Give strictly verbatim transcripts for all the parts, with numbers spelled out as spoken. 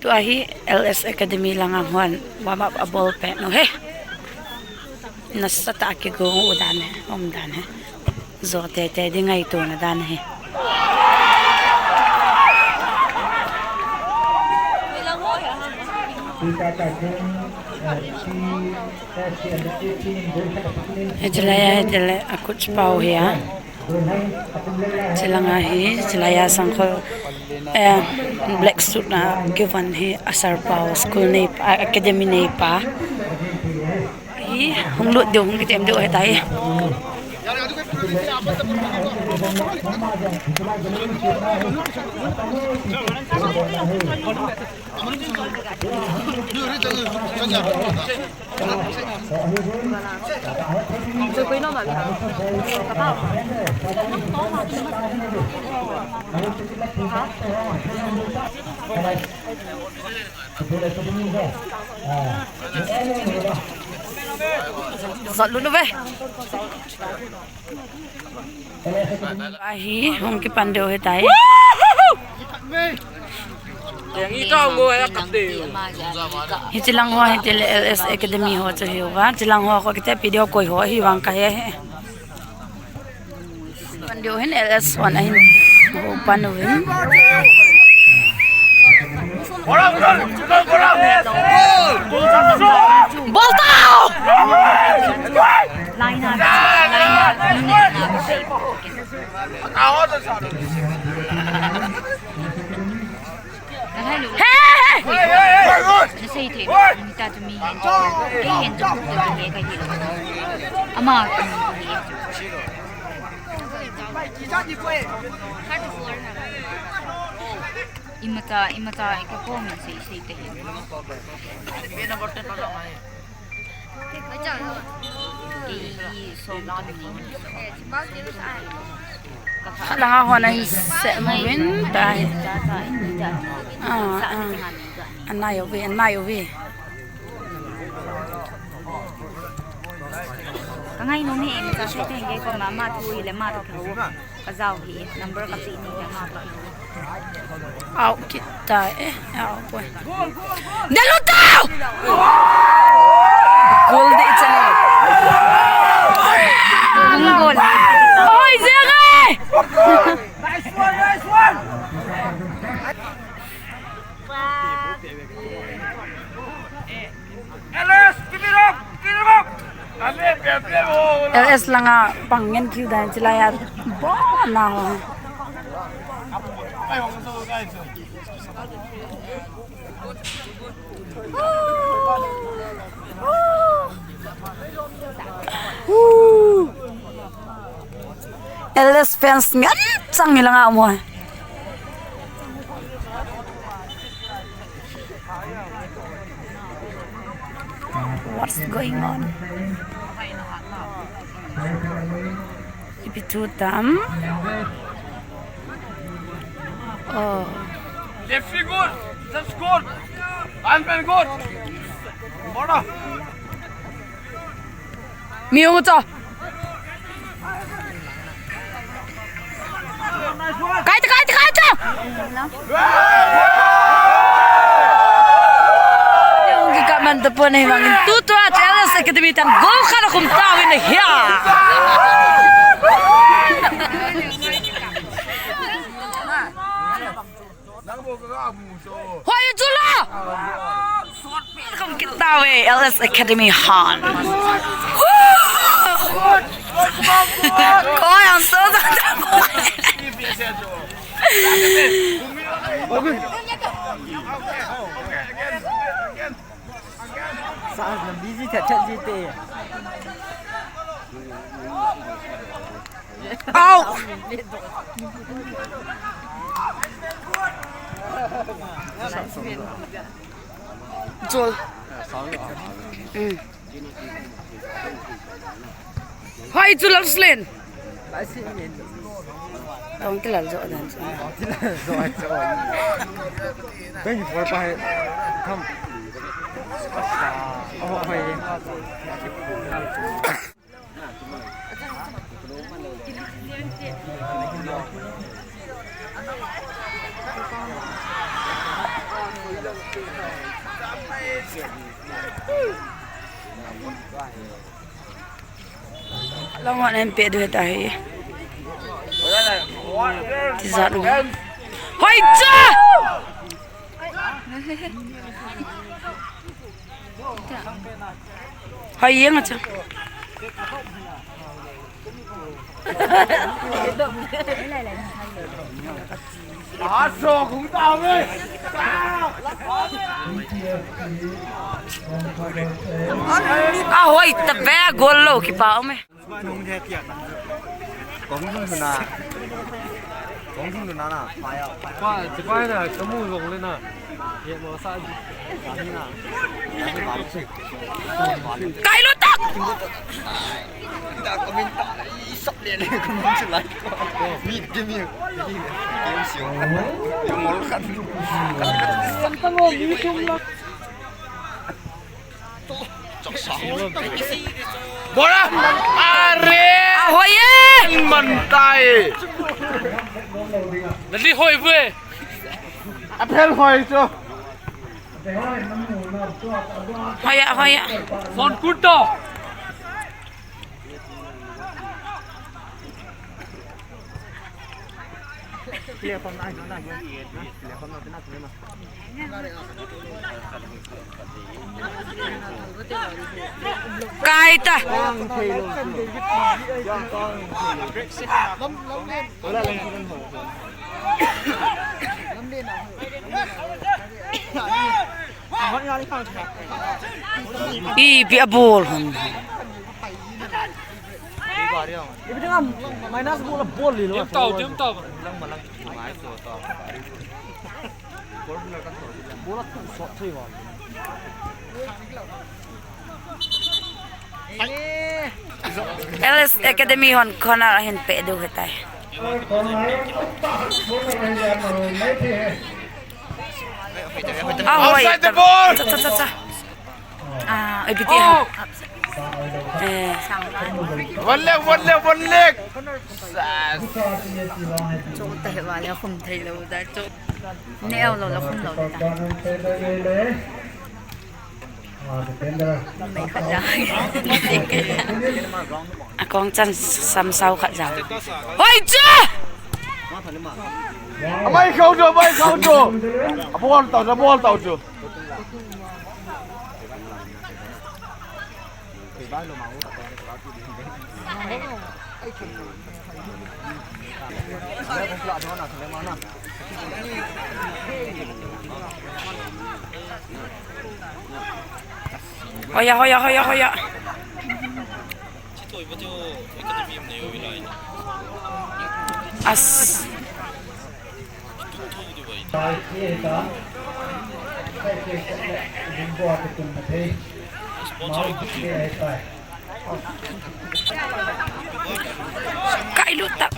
Tua hi L S Academy langa hon warm up abol pet nu hi. Nasatah a kigo u dan hi, um dan hi. Jo teitei ding ngaito na dan hi. Hiche laiya, hiche lai a coach pa u hi a. Chilanga hi, chilaiya sangkhol, eh, black suit na kivon hi a sir pa u, school neipa, academy neipa. Hi, hung lut diu, hung kitem diu hitai. Zot lulu ve. Ahi, hung kipan diu hitai. Hiche lang ho, hiche le L S Academy ho chu hiuva. Hiche lang ho kho kiti video koi ho hi vang kahe. Pan diu hin L S hon ahin ho pan uvin. Bol tao! Hey, hey, hey! Nasei thei, mi ta chu mi hen chu, kei hen chu, kei ka hi lo. Ama ka hi chu. Imacha, imacha, ika ko min sei, sei te hi. Langa hon ahin seh uvin tai. Ah, ah. Anai uve, anai uve. Ka ngai nom e, mi ka sei te nge ko ma, ma thu hi le ma thu. Ka jao hi, number ka pe ni le ma thu. Out kit tai, eh, out poi. Dalu tao! Goal di chale. Goal. Oi, jeng ai! Nice one, nice one! L S, keep it up! Keep it up! L S langa pang ngen kiu dan chilai a bo na ho. L S fans ngen chang ni langa mo. What's going on? Ipi thu tam? Oh. Left foot good. That's good. Lineman good. Order. Miu cho. Kai ta, kai ta, kai ta. Yung kikaman ta po na himangin tutua, L S Academy tan goal khat akhum tauvin ahi. Hoi chula! Welcome kit tauve, L S Academy hon. Koi ang so. Sa na busy chat chat ji te. Au! Chul. Mm. Hoi, chul, Lalslen. Tong kilal jo dan. Tong kilal jo jo. Tong four pa hai. Tham. Oh, hoi. Long one em pe du heta hi. Tijat u. Hoi cha! Hoi yeng cha. A hoi ta be gol lo kipa um e. Kong dun na. Kong dun na na. Pa, si pa na, kamu long le na. Ye mo sa. Kai lo tak. Da comment ta. Isap le le comment se like. Mi ke mi. Ke si. Yo mo kan. Kan ka lo mi tum la. Bora! Are! Ahoi e! Man tai! Nali hoi vue! Aphel hoi cho! Hoi a, hoi a. Son kuto! Kai ta. Ipi abol hon. Ipi dinga minus bol a bol lilo. Tim tau, tim tau. Bol a tu sot thei wa. L S Academy hon corner ahin pe du hetai. Ahoi. Outside the ball. Cha, cha, cha, cha. Ah, eh, piti ha. Eh. One leg, one leg, one leg. Sas. Chok ta he wa le khum thei lo da chok. Ne au lo la khum lo da. Mai khat ja. A kong chan sam sao khat ja. Hoi cha! Amai khau chu, amai khau chu. A bol tau chu, a bol tau chu. Hoiya, hoiya, hoiya, hoiya. As. Kai lut ta.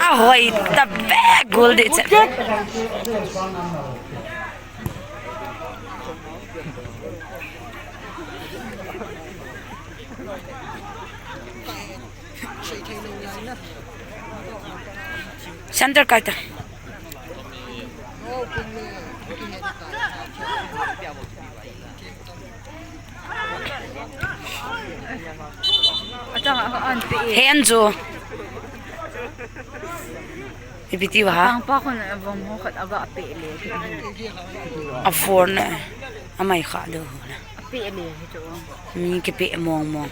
Ahoi ta be gol de che. Center kai ta. Hen chu. Ipi ti va ha? Pangpa khun a vom ho khat aga pe le. A phone ne. Amai kha do ho na. Pe le hi chu. Mi kipe mong mong.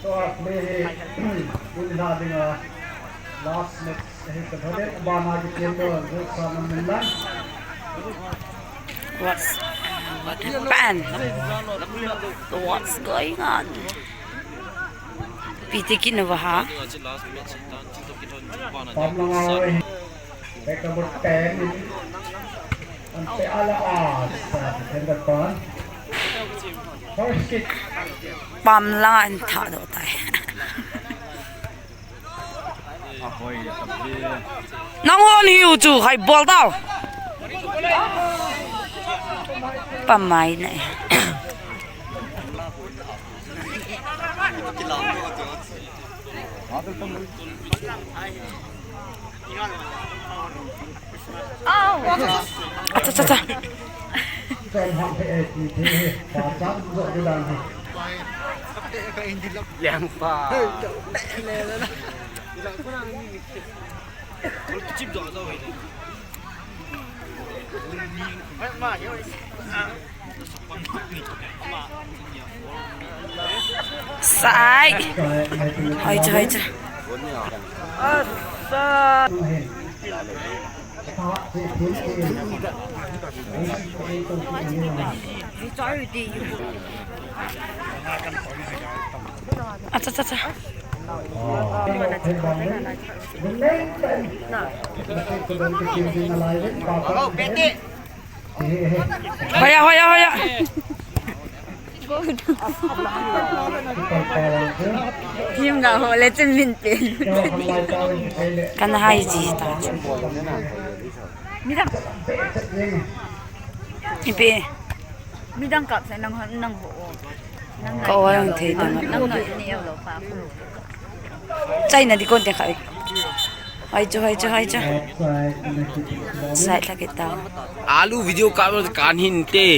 Tua play hi, tuni a dinga last match ahi ka thole, bana ki team to, Wilson Minlang. What's, what happened? What's going on? Piti kinu va ha? Pam lang a oi. Back number ten. Ante ala a, sa defender pan. First kick. Pam lang an tha do tai. Nang hon hiu chu khai bol tau. Pam mai nai. Acha, acha, acha. Liang pa. Sai. Hoi cha, hoi cha. Acha, acha, acha. Hoiya, hoiya, hoiya. Him ga ho le chen min pen. Kana hai ji ta chu. Midang. Ipi. Midang kap sa nang, nang ho. Ka o ang thei ta. Nang no ni lo pa. China di kon te khai. Hai chu, hai chu, hai chu. Sai tha kita. Alu video kap kan hin te.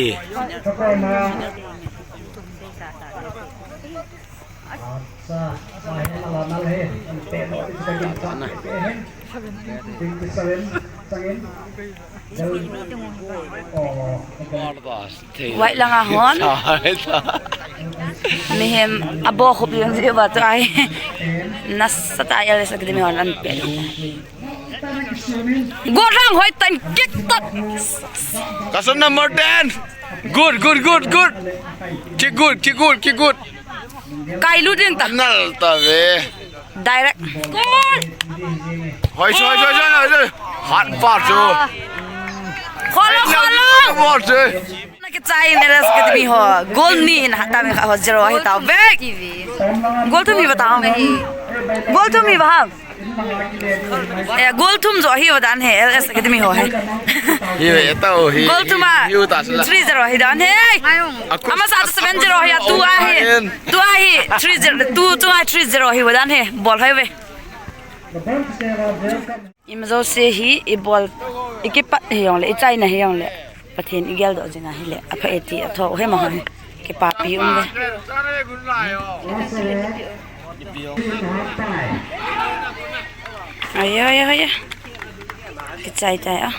White langa hon. Mihem abo khup jeng ji ba tu ai. Nasatah a L S Academy hon an pe. Goal rang hoi tan kick tot. Kason number ten. Good, good, good, good. Kick good, kick good, kick good. Kai lu din ta. Nal ta ve. Direct. Hoi, hoi, hoi, hoi, hoi. Hat pa chu. Kholo, kholo. Bol chu. Na kichai in L S Academy ho. Goal ni in hat ta mi kha ho zero hi ta ve. Goal thum hi ba ta. Goal thum hi ba ha. Eh, goal thum jo hi va dan he, L S Academy ho he. Hi ve ta o hi. Goal thum a. Hi u ta sila. Three zero hi dan he. Aku- Ama sa seven zero hi a, tu a hi. Tu a hi three zero, tu, tu a three zero hi va dan he. Bol hai ve. Ima jo se hi i bol i kipat hi jong le, i chaina hi jong le. Pathen i geldoh jing ahile, apha e ti atho u hi ma hon. Kipapi um ve. Aya, aya, aya. Kichai tai a.